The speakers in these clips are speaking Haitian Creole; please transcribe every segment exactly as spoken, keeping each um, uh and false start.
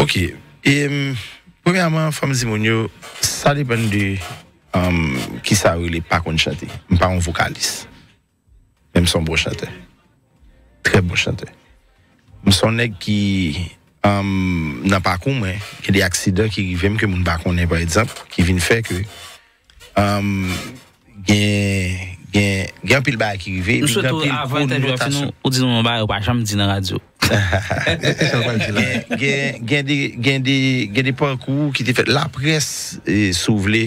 Ok. E, m, premyèman, fò m di moun yo, sa depann de, um, kisa yo rele pa konn chante. M pa yon vokalis. Men m se yon bon chantè. Trè bon chantè. M se yon nèg ki, um, nan pakou mwen, gen de aksidan ki rive m ke moun pa konnen, pa egzanp, ki vin fè ke, um, gen, gen, gen anpil bagay ki rive, epi gen anpil konotèsyon. Ou di nou yon bagay ou pa janm di nan radyo. Gen, gen, gen de, gen de, gen de pakou ki te fèt. Laprès, e, si w vle,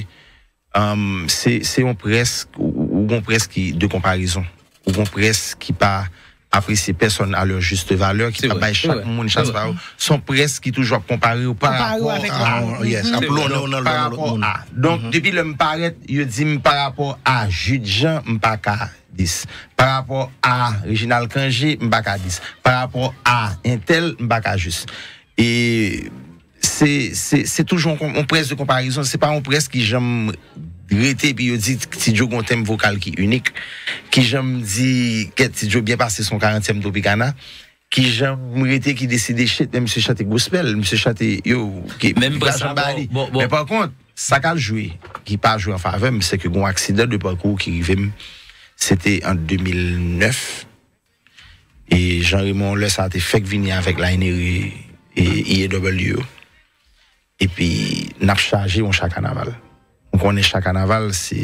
um, se, se yon près, ou, ou gon près ki de konparezon. Ou gon près ki pa apresye pèsòn a lè jis valè, ki pa bay chak moun chans pa yo. Se yon près ki toujou ap konpare w pa rapò a, yes, ap lonnen w nan lòt moun. Donk, depi lè m parèt, yo di m pa rapò a Jude Jean, m pa ka dis. Pa rapò a Reginald Cangé, m pa ka dis. Pa rapò a entèl, m pa ka jis. E se, se, se toujou yon, yon près de konparezon. Se pa yon près ki janm rete epi yo di Ti Djo gon tenb vokal ki inik, ki janm di kèt Ti Djo byen pase son karantyèm Tropicana, ki janm rete ki deside shit, men misye chante gospel, misye chante yo, ki pa janm ba li. Men pa kont, sa k al jwe, ki pa jwe an favè m, se ke gon aksidan de pakou ki rive m, se te an de mil nèf. E Jean Raymond, lè sa a te fèk vini avèk Lainere e E A W yo. Epi, n ap chaje yon cha kanaval. Ou konnen cha kanaval, se,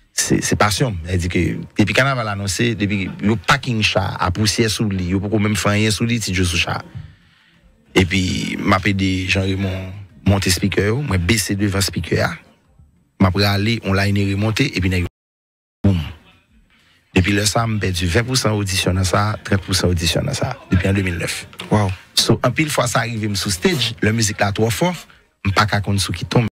se, se pasyon m. Sa vle di ke depi kanaval anonse, depi yo paking cha a, pousyè sou li, yo poko menm fè anyen sou li, Ti Djo sou cha a. Epi, m ap ede Jean Raymond monte spikè yo, mwen bese devan spikè a. M ap rale, yon Lainere monte, epi nèg yo boum. Depi lè sa a, m pèdi ven pousan odisyon nan sa, trant pousan odisyon nan sa, depi an de mil nèf. Wow. So, anpil fwa sa rive m sou stage, lè mizik la twò fò, m pa ka konn sou ki ton m.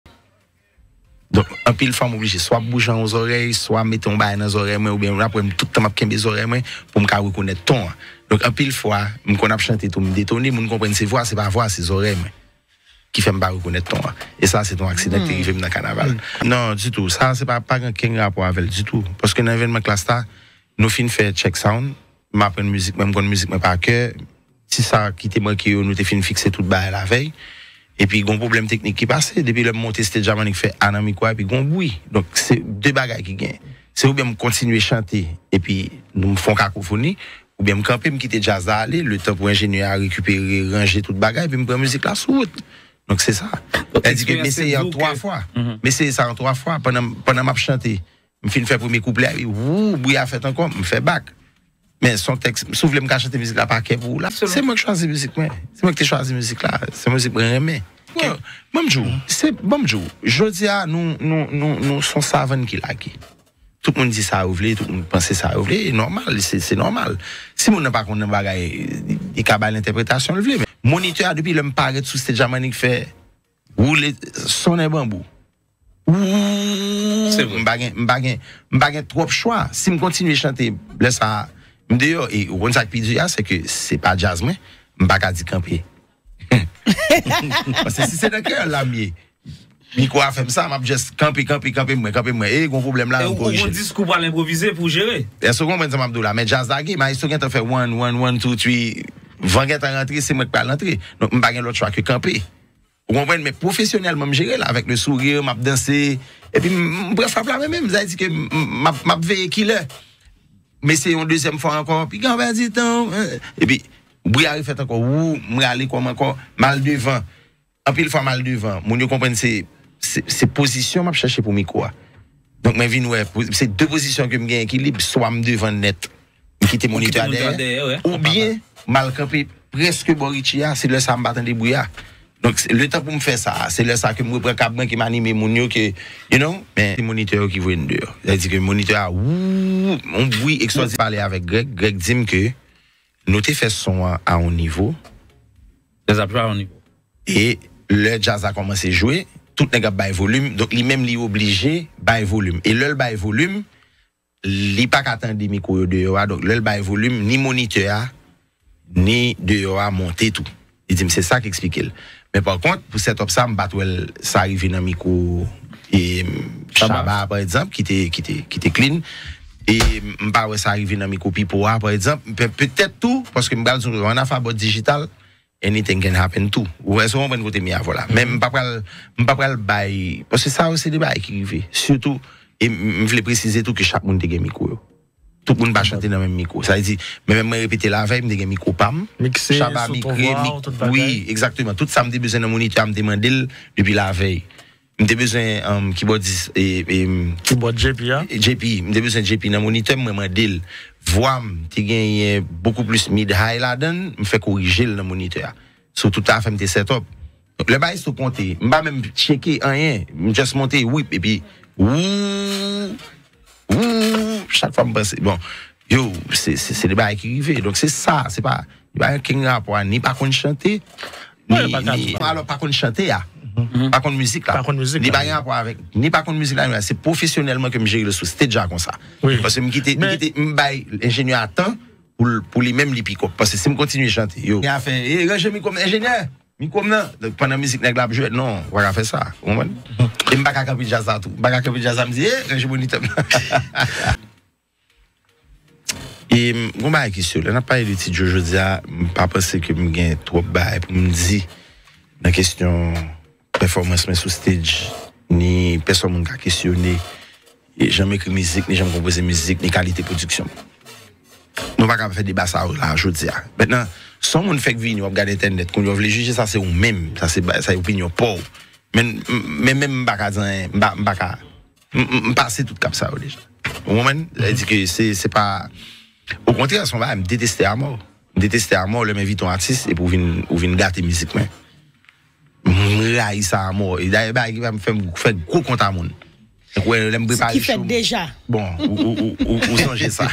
Donk, anpil fwa m oblije swa bouje yon zòrèy, swa mete yon bagay nan zòrèy mwen, oubyen apre m tout tan m ap kenbe zòrèy mwen pou m ka rekonèt ton an. Donk, anpil fwa, m konn ap chante tou, m detone, moun konprann se vwa, se pa vwa, se zòrèy mwen ki fè m pa rekonèt ton an. E sa, se te yon aksidan ki te rive m nan kanaval. Non, ditou. Sa, se pa, pa gen kenn rapò avè l ditou. Paske nan evènman Klass la, nou fin fè check sound, m aprann mizik mwen, m konn mizik mwen pa kè. Ti sa ki te manke yo, nou te fin fikse tout bagay lavèy. Epi, gon pwoblèm teknik ki pase. Depi lè m monte stage a, m annik fè a nan mikwo a, epi gon bwi. Donk, se de bagay ki gen. Se oubyen m kontinye chante, epi nou m fè yon kakofoni, oubyen m kanpe, m kite djaz la ale, letan pou enjenyè a rekipere, ranje tout bagay, epi m pran mizik la sou wout. Donk, se sa. Donk, sa di ke m eseye an twa fwa. M eseye sa an twa fwa pandan, pandan m ap chante. M fin fè premye kouplè a, epi, wou, bri a fèt ankò, m fè bak. Men se yon tèks, si w vle m ka chante mizik la pa kè pou ou la. Se mwen ki chwazi mizik mwen. Se mwen ki te chwazi mizik la. Se mizik mwen renmen. Bon, ban m di w, se, ban m di w, jodi a, nou, nou, nou, nou se yon savann ki lage. Tout moun di sa yo vle, tout moun panse sa yo vle, e nòmal, se, se nòmal. Si moun nan pa konn nan bagay, li, li ka bay l entèpretasyon l vle. Men monitè a, depi lè m parèt sou stage a, m annik fè woule, sonnen banbou. Wouw, m pa gen, m pa gen, m pa gen twòp chwa. Si m kontinye chante, lè sa a, m deyò. E ou konn sa k pi di a, se ke se pa djaz mwen, m pa ka di kanpe. Paske si se nan kreyòl la m ye, mikwo a fè m sa, m ap just kanpe, kanpe, kanpe mwen, kanpe mwen. E gon pwoblèm la, m korije. E ou gon diskou pral enpwovize pou jere. Èske w konprann sa m ap di w la? Men djaz lage, maestro gentan fè one, one, one, two, three. Van gentan rantre, se mwen k pral antre. Donk, m pa gen lòt chwa ke kanpe. Ou konprann? Men pwofesyonèlman, m jere l avèk le sourire, m ap danse. Epi m, m pran frap la men menm. Sa vle di ke m, m, m ap, m ap veye kilè. Men se yon dezyèm fwa ankò. Piga w pèdi tan. Epi, bri a refèt ankò. Wou, m rale kò m ankò. M al devan. Anpil fwa, m al devan. Moun yo konprann se, se, se pozisyon m ap chèche pou mikwo a. Donk, mwen vin wè, se de pozisyon ke m gen ekilib. Swa m devan nèt, m kite monitè a dèyè, oubyen m al kanpe prèske bò Richie a, se lè sa a m pa tande bri a. Donk, se, letan pou m fè sa, se lè sa a ke m repran kab mwen, ke m anime moun yo, ke, you know, men se monitè yo ki voye n deyò. Sa vle di ke monitè a, wou, yon bri ekstwòdinè. Pale avèk Greg, Greg di m ke nou te fè son an a yon nivo. Djaz ap jwe a yon nivo. E lè djaz la kòmanse jwe, tout nèg ap bay volim, donk li menm li oblije bay volim. E lè l bay volim, li pa ka tande mikwo yo deyò a, donk lè l bay volim, ni monitè a, ni deyò a monte tou. Li di m se sa k eksplike l. Men pa kont, pou setup sa, m pa t wè l, sa rive nan mikwo, e, Shabba, pa egzanp, ki te, ki te, ki te clean. E m pa wè sa rive nan mikwo Pipo a, pa egzanp. Pe-, petèt tou, paske m pral di w, ann afè bò dijital, anything can happen too. Ou wè, so w konprann kote m ye avè w la. Men m pa pral, m pa pral bay, paske sa yo se de bagay ki rive. Sitou, e m m vle presize tou ke chak moun te gen mikwo yo. Tout moun pa chante nan menm mikwo. Sa vle di, men menm mwen repete lavèy, m te gen mikwo pa m. Mikse, Shabba sou mikre, konvwa, mik- tout bagay. Wi, egzakteman. Tout sa m te bezwen nan monitè a, m te mande l depi lavèy. M te bezwen um, kibòdis e, e, Kibòd J P a? J P, m te bezwen J P nan monitè m, mwen mande l. Vwa m te genyen bokou plis mid-high ladan l, m fè korije l nan monitè a. So tout afè m te set up. Lè maestro konte, m pa menm tcheke anyen, m just monte, wip, epi wou, wou, chak fwa m panse, bon, yo, se se- se de bagay ki rive. Donk se sa, se pa, li pa gen okenn rapò a, ni pa konn chante, ni, ni, alò, pa konn chante a, pa konn mizik la. Pa konn mizik Li la. Pa gen rapò avèk, ni pa konn mizik la, ni pa, se pwofesyonèlman ke m jere l sou stage a konsa. Wi. Paske m kite, m kite, m bay enjenyè a tan pou l- pou li menm li pick up. Paske si m kontinye chante, yo. Li a fè, e, ranje mikwo m, enjenyè, mikwo m nan. Donk, pandan mizik nèg la ap jwe, non, ou pa ka fè sa. Ou konprann? E m pa ka kanpe djaz la tou. M pa ka kanpe djaz la, m di, e, ranje monitè m nan. E m, gon bagay ki si, lè n ap pale de Ti Djo jodi a, m pa panse ke m gen twòp bagay pou m di nan kesyon pèfòmans mwen sou stage, ni pèsòn moun ka kesyone e jan m ekri mizik, ni jan m konpoze mizik, ni kalite pwodiksyon m. Nou pa ka fè deba sa yo la jodi a. Mentnan, si yon moun fèk vini, w ap gade entènèt, kounye a w vle jije sa, se ou menm, sa se ba- sa e opinyon pa w. Men men menm m pa ka di anyen, m pa m pa ka, m, m, m pase tout kap sa yo deja. Ou konprann? Sa vle di ke se se pa, okontrè, se yon bagay m deteste amò. M deteste amò lè m envite yon atis epi ou vin, ou vin gate mizik mwen. M rayi sa amò. E dayè bagay ki pa m fè m fè gwo kont a moun. Donk, wè, lè m prepare show m- deja. Bon, ou, ou, ou, ou, ou sonje sa.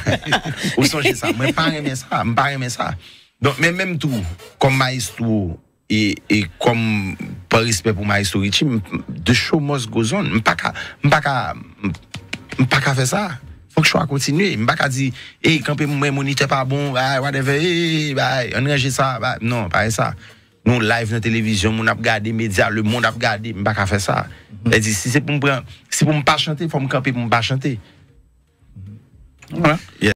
Ou sonje sa. Mwen pa renmen sa. M pa renmen sa. Donk, men menm tou, kòm maestro, e, e kòm pa respè pou maestro Richie, m- the show must goes on. M pa ka, m pa ka, m pa ka fè sa. Fòk show a kontinye. M pa ka di, ey, kanpe mwen, monitè pa bon, bay, whatever, ey, bay, ann ranje sa, bay. Non, pa gen sa. Nou live nan televizyon, moun ap gade, medya, lemonn ap gade, m pa ka fè sa. Sa di, si se pou m pran, si pou m pa chante, fò m kanpe pou m pa chante. Wè.